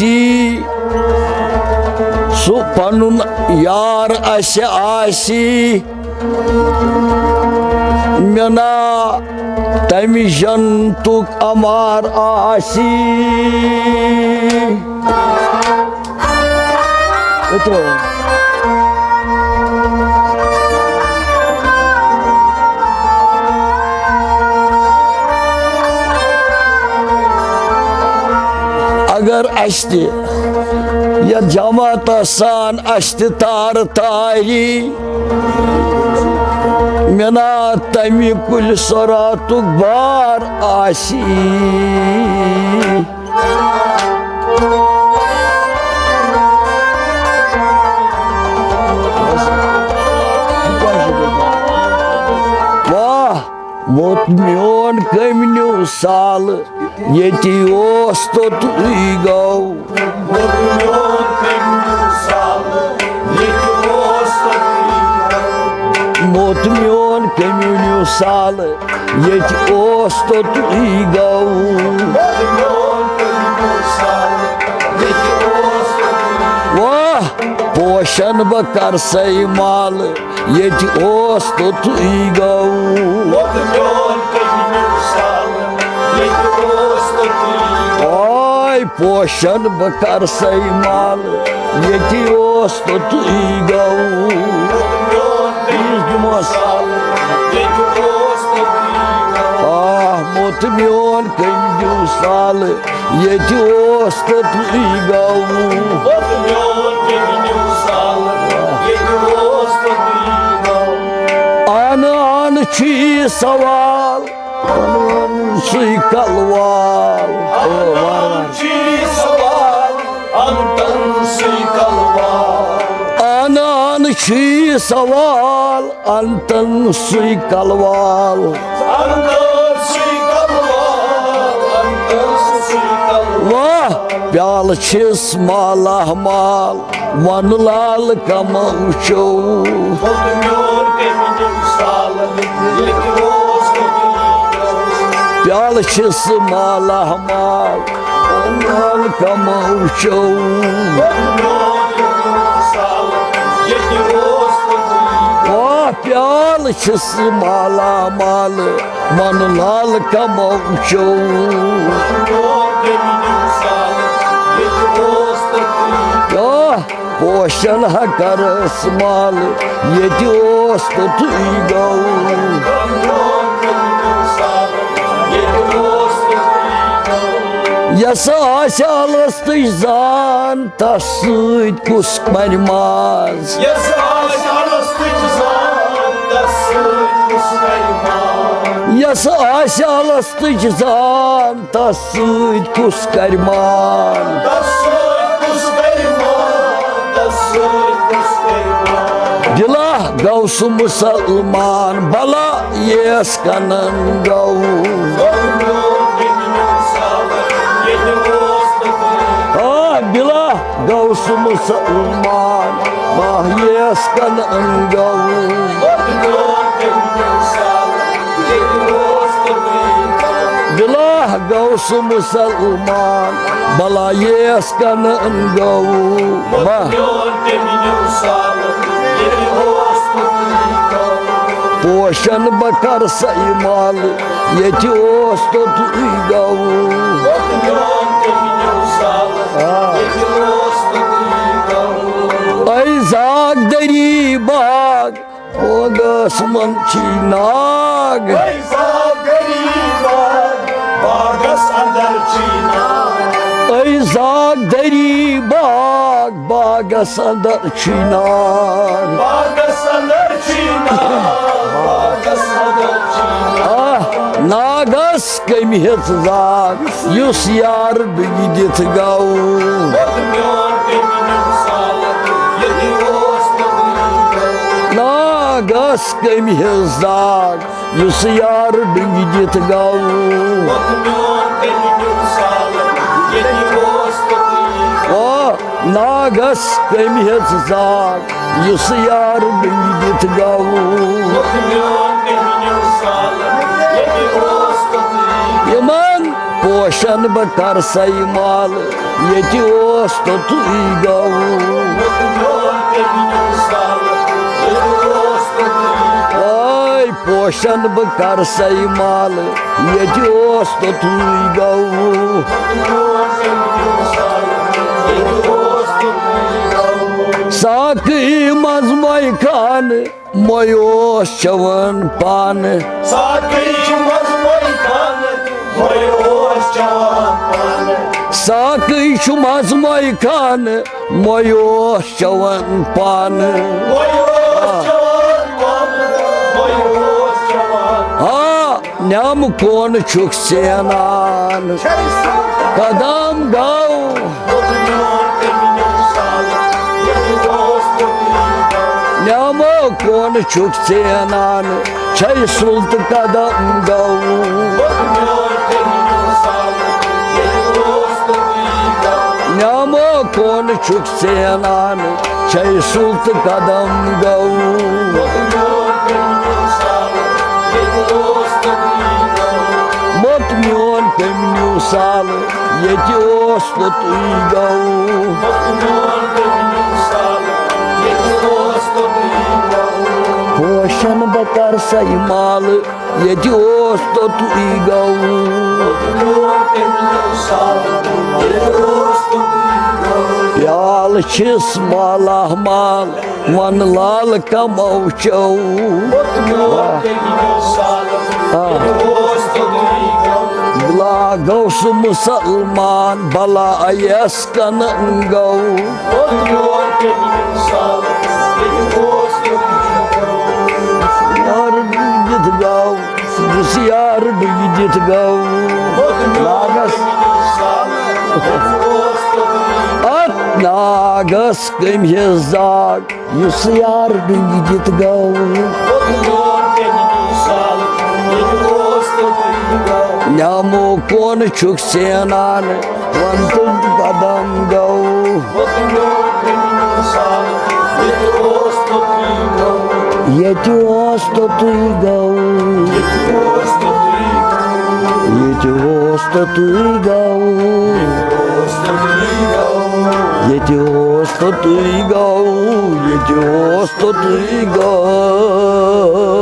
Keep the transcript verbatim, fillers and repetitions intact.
آسی، سُہ پنُن یار اسہِ آسی، مےٚ نا تمہِ جنتُک امار آسی۔ اوترو۔ اگر اسہِ تہِ یتھ جماعتس سان اسہِ تہِ تارٕ تاری، مےٚ نا تمہِ کُلہِ صراتُک بار آسی۔ واہ، ووت میون کٔمۍ نیوٗ سالہٕ، ییٚتی اوس توٚتُے گوٚو۔ ووت میون کٔمۍ نیوٗ سالہٕ، ییٚتہِ اوس توٚتُے گوٚو۔ ووت میون کٔمۍ نیوٗ سالہٕ، ییٚتہِ اوس توٚتُے گوٚو۔ واہ، پوشن بہٕ کر سَے مالہٕ، ییٚتہِ اوس توٚتُے گوٚو۔ آے پوشن بہٕ کر سَے مالہٕ، ییٚتہِ اوس توٚتُے گوٚو۔ آہ، موت میون کٔمۍ دیُن سالہٕ، ییٚتہِ اوس توٚتُے گوٚو۔ آنہٕ آنہٕ چھُ یہِ سوال، آنہٕ آنہٕ سُے کلوال۔ او، وار وار۔ آنہٕ آنہٕ چھُ یہِ سوال، انتن سُے کلوال۔ واہ، پیالہٕ چھِس مالہ مال، ون لال کم وٕچھو۔ پیالہٕ چھِس مالہ مال، نال کمو چو۔ آ، پیالہٕ چھِس مالا مال، وَنہٕ لال کمو چو۔ آ، پوشن ہا کرس مال، ییٚتہِ اوس توٚتُے گوٚو۔ یس آسہِ الستٕچ زان، تس سۭتۍ کُس کرِ ماز؟ یس آسہِ الستٕچ زان، تس سۭتۍ کُس کرِ ماز؟ یس آسہِ الستٕچ زان، تس سۭتۍ کُس کرِ مان؟ تس سۭتۍ کُس کرِ مان؟ تس سۭتۍ کُس کرِ مان؟ دِلا گوٚو سُہ مُسلمان، بلا یس کنن گوٚو۔ آ، بلا گوٚو سُہ مُسلمان، بلا یس کنن گوٚو۔ بلا گوٚو سُہ مُسلمان، بلا یس کنن گوٚو۔ واہ۔ پوشن بہٕ کر سَے مال، ییٚتہِ اوس توٚتُے گوٚو۔ اے زاگ دٔری باغ، باغس منٛز چھی ناگ۔ اے زاگ دٔری باغ، باغس اندر چھی ناگ۔ اے زاگ دٔری باغ، باغس اندر چھی ناگ۔ باغس اندر چھی ناگ، باغس اندر چھی ناگ۔ آہ، ناگس کٔمۍ ہیٚژ زاگ، یُس یار ڈُگہِ دِتھ گوٚو۔ ناگس کٔمۍ ہیٚژ زاگ، یُس یار ڈُگہِ دِتھ گوٚو۔ آ، ناگس کٔمۍ ہیٚژ زاگ، یُس یار ڈُگہِ دِتھ گوٚو۔ یِمن پوشن بہٕ کر سَے مال، ییٚتہِ اوس توٚتُے گوٚو۔ وٲے پوشن بہٕ کر سَے مالہٕ، ییٚتہِ اوس توٚتُے گوٚو۔ ساقٕے منٛز مَے خانہٕ، مَے اوس چٮ۪وان پانہٕ۔ ساقٕے چھُ منٛز مَے خانہٕ، مَے اوس چٮ۪وان پانہٕ۔ ساقٕے چھُ منٛز مَے خانہٕ، مَے اوس چٮ۪وان پانہٕ۔ مَے اوس چٮ۪وان پانہٕ، مَے اوس چٮ۪وان۔ آ، نعمہٕ کون چھُکھ ژینان؟ قدم گوٚو۔ نعمہٕ کون چھُکھ ژینان؟ چھے سُلتہٕ قدم گوٚو۔ نعمہٕ کون چھُکھ ژینان؟ چھے سُلتہٕ قدم گوٚو۔ موٚت میون کٔمۍ نیوٗ سالہٕ، ییٚتہِ اوس توٚتُے گوٚو۔ پوشن بہٕ کر سَے مالہٕ، ییٚتہِ اوس توٚتُے گوٚو۔ پیالہٕ چھِس مالامال، وَن لال کمو چٮ۪و۔ آ۔ بلا گوٚو سُہ مُسلمان، بلا یَس کنن گوٚو۔ یار ڈُگِتھ گوٚو، یُس یار ڈُگِتھ گوٚو۔ ناگس، اتھ ناگس کٔمۍ ہِس داگ؟ یُس یار ڈُنگہِ دِتھ گوٚو۔ نعمو کون چھُکھ ژینان، وَن تہٕ قدم گوٚو۔ ییٚتہِ اوس توٚتُے گوٚو۔ ییٚتہِ اوس توٚتُے گوٚو۔ ییٚتہِ اوس توٚتُے گوٚو، ییٚتہِ اوس توٚتُے گوٚو۔